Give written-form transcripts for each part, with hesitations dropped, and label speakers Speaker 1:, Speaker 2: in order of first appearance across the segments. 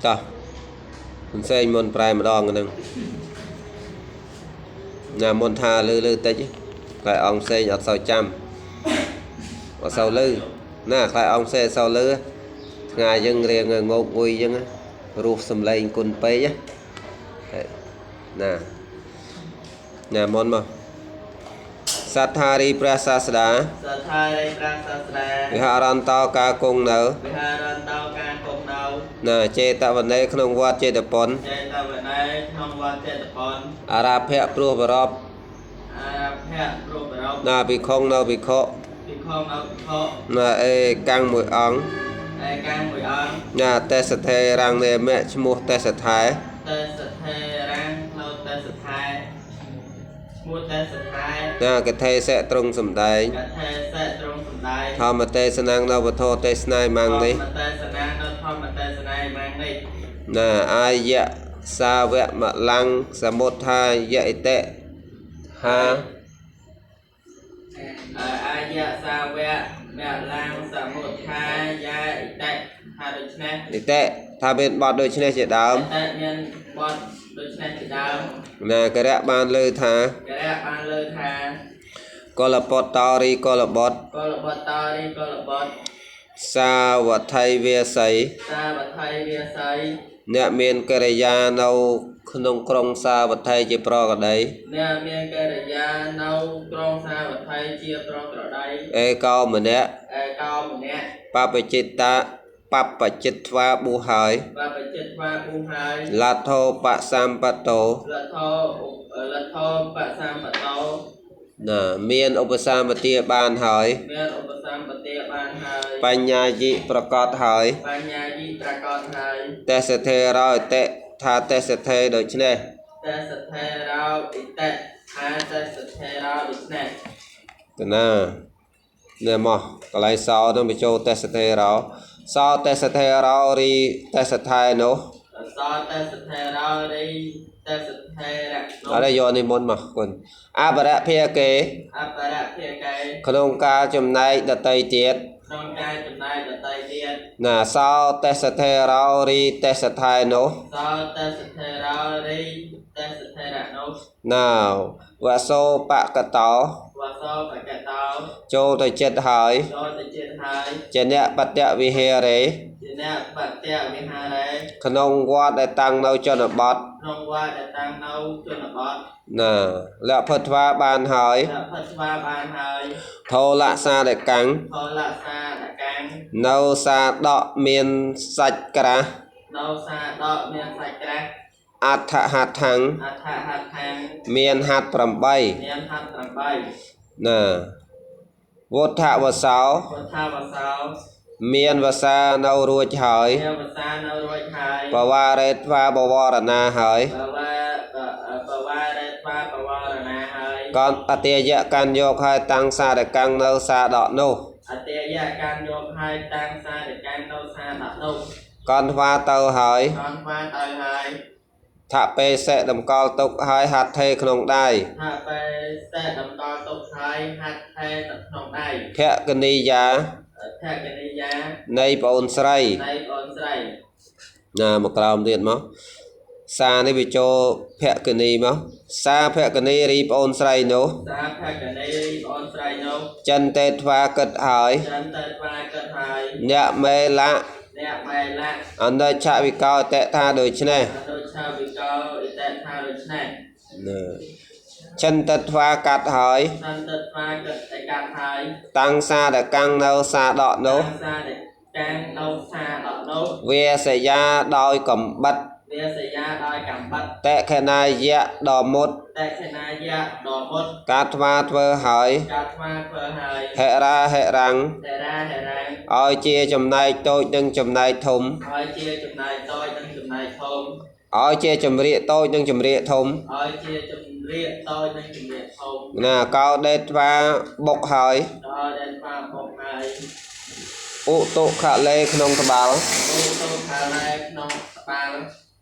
Speaker 1: តោះមិនសេងមុនប្រែម្ដងហ្នឹងណាមុនថាលឺលឺតិចខ្លាយអង្គផ្សេងអត់សូវចាំអត់សូវលឺណាខ្លាយអង្គផ្សេងអត់សូវលឺថ្ងៃយើងរៀងងោកងុយអញ្ចឹងរស់សំឡេងគុណពេកណាណាមុនមកសត្ថារីព្រះសាស្តា
Speaker 2: សត្ថារីព្រះសាស្តា
Speaker 1: វិហារន្តោការគង់នៅ
Speaker 2: វិហារន្តោការគង់នៅ
Speaker 1: ណាចេតវនេក្នុងវត្តចេតពន
Speaker 2: ចេតវនេក្នុងវត្តចេតពន
Speaker 1: អារាភៈព្រោះបរព
Speaker 2: អារាភៈព្រោះបរព
Speaker 1: ណាភិក្ខុនៅភិក្ខុ
Speaker 2: ភិក្ខុនៅភិក្ខុ
Speaker 1: ណាអេកាំងមួយអង្គ
Speaker 2: អេកាំងមួយអង្គ
Speaker 1: ណាទេសថេរាំងនេមៈឈ្មោះទេសថែ
Speaker 2: ទេសថេរាំងនៅទេសថែឈ្មោះទេសថែ
Speaker 1: ណាកថេសិទ្រង់សំដែង
Speaker 2: កថេសិទ្រង់សំដែង
Speaker 1: ធម្មទេសនាងនៅវធទេសនាយម៉ាំងនេះ
Speaker 2: ធម្មទេសនានៅធម្មទេសនាយម៉ាំងនេះ
Speaker 1: ណាអាយៈសាវៈមលੰសមុទ្ធាយិតិហា
Speaker 2: អាយៈសាវៈមលੰសមុទ្ធាយិតិថាដូច្នេះ
Speaker 1: ិតិថាមានបទដូច្នេះជាដើម
Speaker 2: តែមានបទដូច្នេះជាដើម
Speaker 1: ណាករៈបានលើថា
Speaker 2: ករៈបានលើថា
Speaker 1: កុលបុត្រតោរីកុលបុត្រ
Speaker 2: កុលបុត្រតោរីកុលបុត្រ
Speaker 1: សាវថៃវាសី
Speaker 2: សាវថៃវាសី
Speaker 1: អ្នកមានកិរិយានៅក្នុងក្រុងសាវត្ថីជាប្រកដី
Speaker 2: អ្នកមានកិរិយានៅក្រុងសាវត្ថីជាប្រក្រតី
Speaker 1: អេកោម្នាក់
Speaker 2: អេកោម្នាក់
Speaker 1: បបជិតាបបជិតថ្វាបួសហើយ
Speaker 2: បបជិតថ្វាបួសហើយ
Speaker 1: លទ្ធោបសម្បតោ
Speaker 2: លទ្ធោលទ្ធោបសម្បតោ
Speaker 1: ណាមានឧបសម្បទាបានហើយ
Speaker 2: មានឧបសម្បទាបានហើយ
Speaker 1: បញ្ញាយិប្រកបហើយ
Speaker 2: បញ្ញាយិប្រកបហើយ
Speaker 1: ទេសថេរោឥតិថាទេសថេដូច្នេះ
Speaker 2: ទេសថេរោឥតិថាទេសថេរោដូច្នេះ
Speaker 1: កណានេះមកកន្លែងសោនឹងបញ្ចូលទេសថេរោសោទេសថេរោរីទេសថែនោះ
Speaker 2: សោទេសថេរោរីទេសថេរៈ
Speaker 1: នោះអរយកនេះមុនមកគុណអបរភាកេ
Speaker 2: អបរភាកេ
Speaker 1: ក្នុងការចំណែកដតីទៀត
Speaker 2: ក្នុងការចំណែកដតីទៀត
Speaker 1: ណាសោទេសថេរោរីទេសថែនោះ
Speaker 2: សោទេសថេរោរីទេសថេរៈនោះ
Speaker 1: ណាវសោបកតោ
Speaker 2: វសោបកតោ
Speaker 1: ចូលទៅចិត្តហើយ
Speaker 2: ចូលទៅចិត្តហើយ
Speaker 1: ជាអ្នកបតិវិហារេ
Speaker 2: ជាអ្នកបតិវិហារេ
Speaker 1: ក្នុងវត្តដែលតាំងនៅជនបទ
Speaker 2: ក្នុងវត្តដែលតាំងនៅជនបទ
Speaker 1: ណាលភថ្វាបានហើយ
Speaker 2: លភថ្វាបានហើយ
Speaker 1: ធោលសាដកាំង
Speaker 2: ធោលសាដកាំង
Speaker 1: នៅសាដកមានសាច់ក្រាស់
Speaker 2: នៅសាដកមានសាច់ក្រាស់
Speaker 1: អដ្ឋហដ្ឋੰ
Speaker 2: អដ្ឋហដ្ឋੰ
Speaker 1: មានហត្ថ8
Speaker 2: មានហត្ថ8
Speaker 1: ណាវុទ្ធវសោ
Speaker 2: វុទ្ធវសោ
Speaker 1: មានវសានៅរួចហើយ
Speaker 2: មានវសានៅរួចហើយ
Speaker 1: បវារេត្វាបវរណាហើយ
Speaker 2: បវារេត្វាបវរណាហើយក
Speaker 1: នអតិយៈកាន់យកហើយតាំងសារកាំងនៅសាដកនោះ
Speaker 2: អតិយៈកាន់យកហើយតាំងសារកាំងនៅសាដកនោះ
Speaker 1: កនថ្វាទៅហើយ
Speaker 2: កនថ្វាទៅហើយ
Speaker 1: ថបេសិតម្កល់ទុកហើយហត្ថេក្នុងដៃ
Speaker 2: ថបេសិតម្កល់ទុកហើយហត្ថេក្នុងដៃ
Speaker 1: ភគនីយា
Speaker 2: ភគនីយា
Speaker 1: នៃប្អូនស្រី
Speaker 2: នៃប្អូនស្រី
Speaker 1: ណាមកក្រោមទៀតមកសានេះវាចូលភគនីមកសាភគនីរីប្អូនស្រីនោះ
Speaker 2: សាភគនីរីប្អូនស្រីនោះ
Speaker 1: ចិនទេថ្វាគិតហើយ
Speaker 2: ចិនទេថ្វាគិតហើយ
Speaker 1: អ្នកមេលៈ
Speaker 2: អ្នកមេលៈ
Speaker 1: អន្តឆវិកោអតិថាដូច្នេះ
Speaker 2: អន្តឆវិកោអតិថាដូច្នេះ
Speaker 1: ណាចិនតថ្វាកាត់ហើយ
Speaker 2: ចិនតថ្វាគិតតែកាត់ហើយ
Speaker 1: តាំងសាដកាំងនៅសាដកនោះ
Speaker 2: តាំងសាដកាំងនៅសាដកនោះ
Speaker 1: វាសយាដោយកំបិត
Speaker 2: វាសយាដោយកំបិត
Speaker 1: តេខណាយៈដ៏មុត
Speaker 2: តេខណាយៈដ៏មុត
Speaker 1: ការថ្វាធ្វើហើយ
Speaker 2: ការថ្វាធ្វើហើយ
Speaker 1: ហិរាហិរាំង
Speaker 2: ហិរាហិរាំង
Speaker 1: ឲ្យជាចំណែកតូចនិងចំណែកធំ
Speaker 2: ឲ្យជាចំណែកតូចនិងចំណែកធំ
Speaker 1: ឲ្យជាចម្រៀកតូចនិងចម្រៀកធំ
Speaker 2: ឲ្យជាចម្រៀកតូចនិងចម្រៀកធំ
Speaker 1: ណាកោដេតថ្វាបុកហើយ
Speaker 2: កោដេតថ្វាបុកហើយ
Speaker 1: ឧតុខលេក្នុងត្បាល់
Speaker 2: ឧតុខលេក្នុងត្បាល់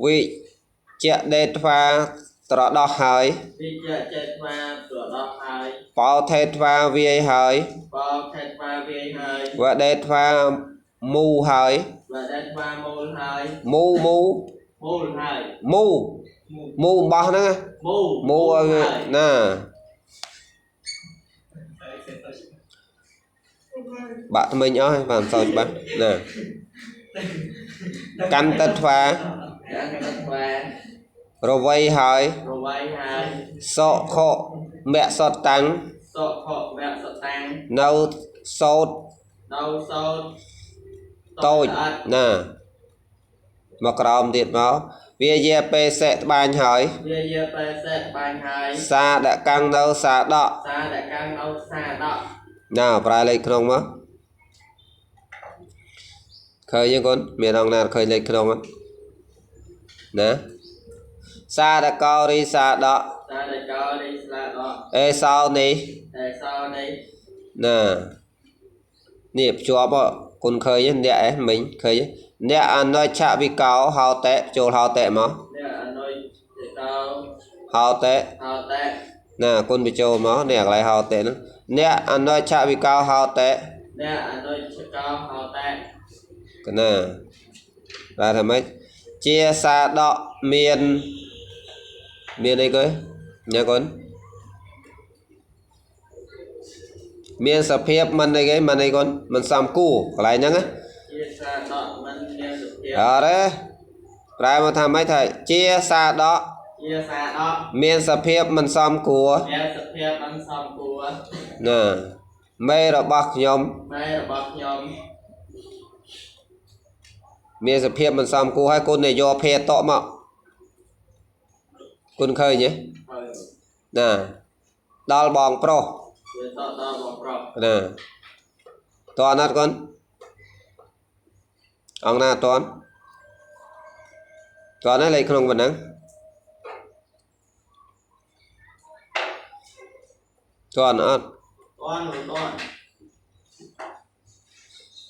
Speaker 1: វិជ្ជដេតថ្វាត្រដោះហើយ
Speaker 2: វិជ្ជចេតថ្វាត្រដោះហើយ
Speaker 1: បោថេថ្វាវាយហើយ
Speaker 2: បោថេថ្វាវាយហើយ
Speaker 1: វដេថ្វាមូហើយ
Speaker 2: បើដែលថ្វាមូលហើយ
Speaker 1: មូមូ
Speaker 2: មូលហើយ
Speaker 1: មូមូអំបោះហ្នឹង
Speaker 2: មូ
Speaker 1: មូឲ្យវាណាបាក់ថ្មិញអស់ហើយបាទមិនសូវច្បាស់ណាកាន់ទឹកថ្វា
Speaker 2: កាន់ទឹកថ្វា
Speaker 1: រវៃហើយ
Speaker 2: រវៃហើយ
Speaker 1: សុខមៈសតតាំង
Speaker 2: សុខមៈសតាំង
Speaker 1: នៅសោត
Speaker 2: នៅសោត
Speaker 1: តូចណាមកក្រោមទៀតមកវាយាបេសិត្បាញហើយ
Speaker 2: វាយាបេសិត្បាញហើយ
Speaker 1: សាដកាំងនៅសាដក
Speaker 2: សាដកាំងនៅសាដក
Speaker 1: ណាប្រែលេខក្នុងមកឃើញទេកូនមានអង្គណាឃើញលេខក្នុងអត់ណាសាដកោរីសាដក
Speaker 2: សាដកោរីសាដក
Speaker 1: អេសោនេះ
Speaker 2: អេសោនេះ
Speaker 1: ណានេះភ្ជាប់គុណឃើញអ្នកឯងមិញឃើញអ្នកអនុច្ឆវិកោហោតេចូលហោតេមក
Speaker 2: អ្នកអនុច្ឆវិកោ
Speaker 1: ហោតេ
Speaker 2: ហោតេ
Speaker 1: ណាគុណបញ្ចូលមកនេះកន្លែងហោតេហ្នឹងអ្នកអនុច្ឆវិកោហោតេ
Speaker 2: អ្នកអនុច្ឆកោហោតេ
Speaker 1: កណាបាទថាម៉េចជាសាដកមានមានអីគេញ៉ាគុណមានសភាពមិនអីគេមិនអីគុណមិនសំគួរកន្លែងហ្នឹងណា
Speaker 2: ជាសាដកមិនមានសភាព
Speaker 1: អរេប្រែមកថាម៉េចថាជាសាដក
Speaker 2: ជាសាដក
Speaker 1: មានសភាពមិនសមគួរ
Speaker 2: មានសភាពមិនសមគួរ
Speaker 1: ណាមេរបស់ខ្ញុំ
Speaker 2: មេរបស់ខ្ញុំ
Speaker 1: មានសភាពមិនសមគួរហើយគុណនយោភេតមកគុណឃើញទេណាដល់បងប្រុស
Speaker 2: វាតដល់បងប្រុស
Speaker 1: ណាតើអត់គុណអង្គណាតន់តន់ណាលេខក្នុងប៉ុណ្ណឹងតន់អត់
Speaker 2: តន់តន់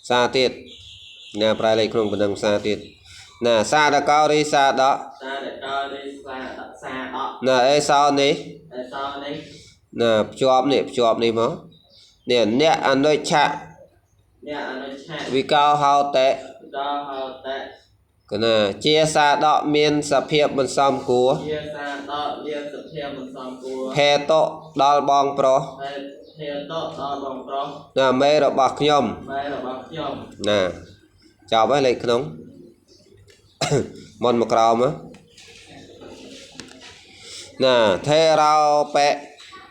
Speaker 1: សាទៀតណាប្រែលេខក្នុងប៉ុណ្ណឹងសាទៀតណាសាដកោរីសាដក
Speaker 2: សាដកោរីសាដកសាដក
Speaker 1: ណាអេសោនេះ
Speaker 2: អេសោនេះ
Speaker 1: ណាភ្ជាប់នេះភ្ជាប់នេះមកនេះអ្នកអនុច្ឆៈ
Speaker 2: អ្នកអនុច្ឆៈ
Speaker 1: វិកោហោតេ
Speaker 2: វិកោហោតេ
Speaker 1: កណាជាសាដកមានសភាពមិនសមគួរ
Speaker 2: ជាសាដកមានសភាពមិនសមគួរ
Speaker 1: ភេតុដល់បងប្រុស
Speaker 2: ភេតុដល់បងប្រុស
Speaker 1: ណាមេរបស់ខ្ញុំ
Speaker 2: មេរបស់ខ្ញុំ
Speaker 1: ណាចប់ហើយលេខក្នុងមុនមកក្រោមណាថេរោបេ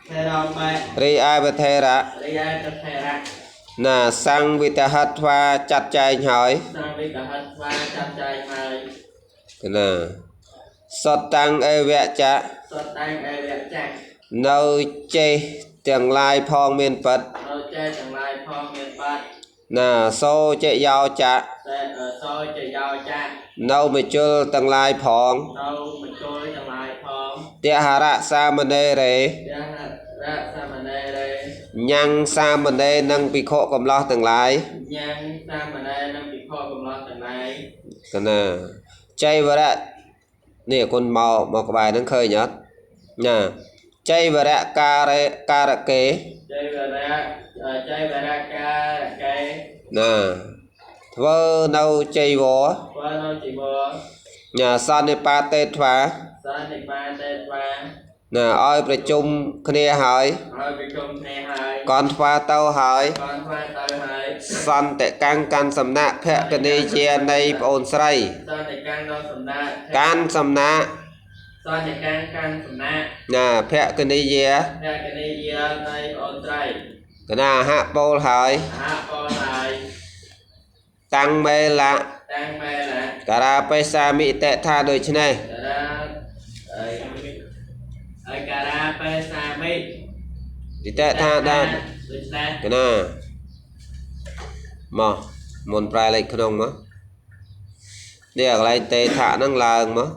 Speaker 2: ថេរោបេ
Speaker 1: រីឯវថេរៈ
Speaker 2: រីឯវថេរៈ
Speaker 1: ណាសង្វិតហត្វាចាត់ចែងហើយ
Speaker 2: សង្វិតហត្វាចាត់ចែងហើយ
Speaker 1: កណាសតតាំងអេវៈចៈ
Speaker 2: សតតាំងអេវៈចៈ
Speaker 1: នៅចេះទាំងឡាយផងមានពិត
Speaker 2: នៅចេះទាំងឡាយផងមានបាត់
Speaker 1: ណាសូចេយោចៈ
Speaker 2: សូចេយោចៈ
Speaker 1: នៅមជុលទាំងឡាយផង
Speaker 2: នៅមជុលទាំងឡាយផង
Speaker 1: ទហរៈសាមណេរេ
Speaker 2: ទហរៈសាមណេរេ
Speaker 1: ញ៉ាំងសាមណេរនិងភិក្ខុកំឡោះទាំងឡាយ
Speaker 2: ញ៉ាំងសាមណេរនិងភិក្ខុកំឡោះទាំងឡាយក
Speaker 1: ណាចៃវរៈនេះគុណមកមកក្បែរហ្នឹងឃើញអត់ណាចៃវរៈការេការកេ
Speaker 2: ចៃវរៈចៃវរៈការកេ
Speaker 1: ណាធ្វើនៅចៃវរ
Speaker 2: ធ្វើនៅជីវរ
Speaker 1: ញ៉ាសន្និបាតេថ្វា
Speaker 2: សន្និបាតេថ្វា
Speaker 1: ណាឲ្យប្រជុំគ្នាហើយ
Speaker 2: ឲ្យប្រជុំគ្នាហើយក
Speaker 1: នថ្វាទៅហើយក
Speaker 2: នថ្វាទៅហើយ
Speaker 1: សន្តិកាំងកាន់សំណាក់ភគនីជានៃប្អូនស្រី
Speaker 2: សន្តិកាំងដល់សំណាក់
Speaker 1: កាន់សំណាក់
Speaker 2: សន្តិកាំងកាន់សំណាក់
Speaker 1: ណាភគនីយា
Speaker 2: ភគនីយានៃប្អូនស្រី
Speaker 1: កណាហៈពោលហើយ
Speaker 2: ហៈពោលហើយ
Speaker 1: តាំងមេលៈ
Speaker 2: តាំងមេលៈ
Speaker 1: ការាបេសាមិតិថាដូច្នេះ
Speaker 2: ការាអីការាបេសាមិ
Speaker 1: តិថាដែរ
Speaker 2: ដូច្នេះ
Speaker 1: កណាមកមុនប្រែលេខក្នុងមកនេះកន្លែងទេថៈហ្នឹងឡើងមក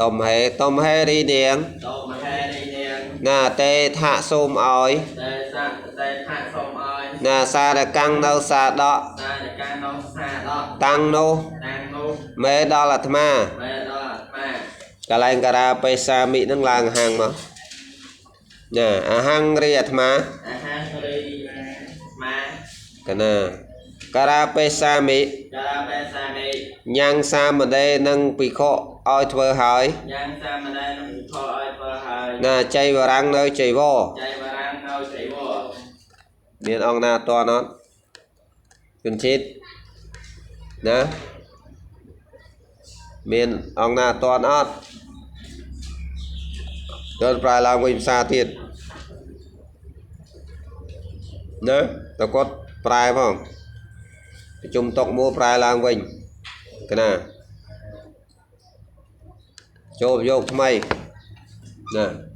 Speaker 1: តំហេតំហេរីនាង
Speaker 2: តំហេរីនាង
Speaker 1: ណាទេថៈសូមឲ្យ
Speaker 2: ទេសៈទេថៈសូមឲ្យ
Speaker 1: ណាសារកាំងនៅសាដក
Speaker 2: សារកាំងនៅសាដក
Speaker 1: តាំងនោះ
Speaker 2: តាំងនោះ
Speaker 1: មេដល់អាត្មា
Speaker 2: មេដល់អាត្មា
Speaker 1: កន្លែងការាបេសាមិនឹងឡើងហាងមកណាអាហាងរីអាត្មា
Speaker 2: អាហាងរីអាត្មា
Speaker 1: កណា ការាបេសាមិ
Speaker 2: ការាបេសាមិ
Speaker 1: ញ៉ាំងសាមណេរនិងភិក្ខុឲ្យធ្វើហើយ
Speaker 2: ញ៉ាំងសាមណេរនិងភិក្ខុឲ្យធ្វើហើយ
Speaker 1: ណាចៃវរាំងនៅចៃវរ
Speaker 2: ចៃវរាំងនៅចៃវរ
Speaker 1: មានអង្គណាតនអត់ជនជាតិណាមានអង្គណាតនអត់ចូលប្រែឡើងវិញភាសាទៀតណាតើគាត់ប្រែផងប្រជុំតុកមួប្រែឡើងវិញកណាចូលប្រយោគថ្មីណា